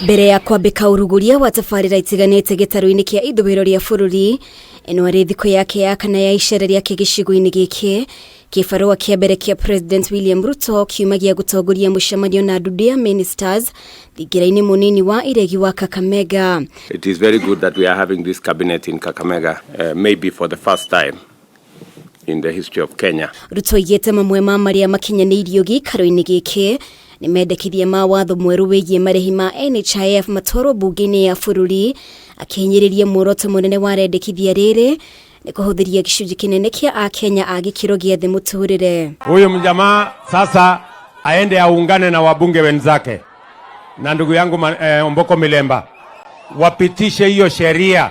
Mbere ya kwambĩka ũrugũria wa tabarĩra itiganĩte gĩtarũ-inĩ kĩa ithũĩro rĩa bũrũri, ĩno arĩ thikũ yake ya kana ya icera rĩake gĩcigo-inĩ gĩkĩ. Kĩbarũa kĩa mbere kĩa President William Ruto kiuma gĩa gũtongoria mũcemanio na ndundu ya ministers thingira-inĩ mũnini wa iregi wa Kakamega. It is very good that we are having this cabinet in Kakamega, maybe for the first time in the history of Kenya. Ruto aigĩte mamwe ma marĩa makinyanĩirio gĩikaro-inĩ gĩkĩ nĩ mendekithia ma watho mwerũ wĩgiĩ marĩhi ma NHIF matwarwo mbunge-inĩ ya bũrũri, akĩhinyĩrĩria muoroto mũnene wa rendekithia rĩrĩ nĩ kũhũthĩria gĩcunjĩ kĩnene kĩa akenya a gĩkĩro gĩa thĩ mũtũrĩre. Huyu mjamaa sasa aende aungane na wabunge wenzake na ndugu yangu Omboko Milemba wapitishe hiyo sheria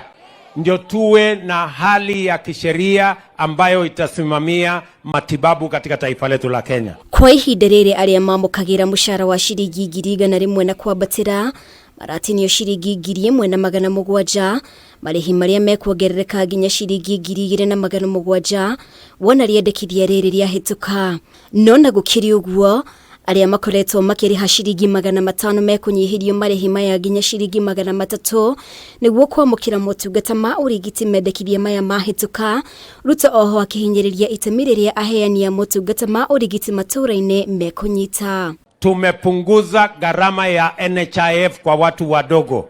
ndio tuwe na hali ya kisheria ambayo itasimamia matibabu katika taifa letu la Kenya. Kwa ihinda rĩrĩ, arĩa mamũkagĩra mũcara wa ciringi 100,000 na kwambatĩra maratinio ciringi 1,700, marĩhi marĩa mekuongerereka nginya ciringi 2,700 wona rĩendekithia rĩrĩ rĩahĩtũka. No na gũkĩrĩ ũguo, arĩa makoretwo makĩrĩha ciringi 500 mekũnyihĩrio marĩhi maya nginya ciringi 300 nĩguo kwamũkĩra motungata ma ũrigiti mendekithia maya mahĩtũka. Ruto oho akĩhinyĩrĩria itemi rĩrĩa aheani a motungata ma ũrigiti matũũra-inĩ mekũnyita. Tumepunguza gharama ya NHIF kwa watu wadogo.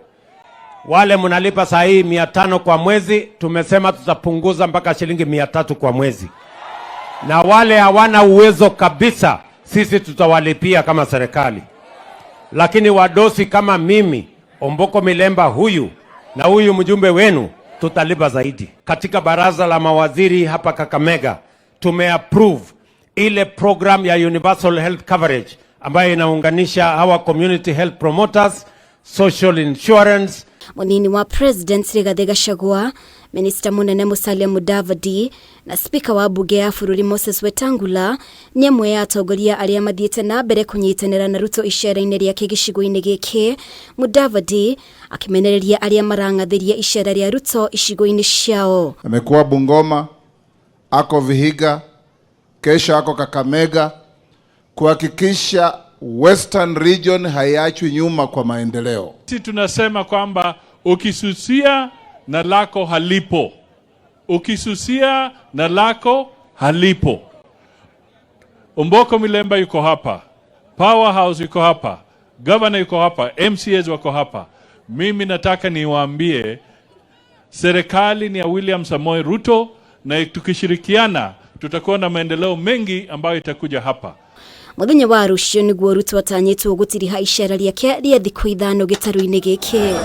Wale mnalipa saa hii 500 kwa mwezi, tumesema tutapunguza mpaka shilingi 300 kwa mwezi, na wale hawana uwezo kabisa, sisi tutawalipia kama serikali. Lakini wadosi kama mimi, Omboko Milemba huyu na huyu mjumbe wenu, tutalipa zaidi. Katika baraza la mawaziri hapa Kakamega tumeapprove ile program ya universal health coverage ambayo inaunganisha hawa community health promoters, social insurance. Munini wa President Rigathi Gachagua, Minista munene Musalia Mudavadi na Spika wa mbunge ya bũrũri Moses Wetangula nĩ amwe ya atongoria arĩa mathiĩte na mbere kũnyitanĩra na Ruto icera-inĩ rĩake gĩcigo-inĩ gĩkĩ. Mudavadi akĩmenereria arĩa marang'athĩria icera rĩa Ruto icigo-inĩ ciao. Amekuwa Bungoma, ako Vihiga, kesho ako Kakamega kuhakikisha Western Region haiachwi nyuma kwa maendeleo. Sisi tunasema kwamba ukisusia na lako halipo, ukisusia na lako halipo. Omboko Milemba yuko hapa, Powerhouse yuko hapa, Governor yuko hapa, MCAs wako hapa. Mimi nataka niwaambie, serikali ni ya William Samoei Ruto, na tukishirikiana tutakuwa na maendeleo mengi ambayo itakuja hapa. Muthenya wa rũciũ nĩguo Ruto atanyĩtwo gũtiriha icera rĩake rĩa thikũ 5 gĩtarũ-inĩ gĩkĩ.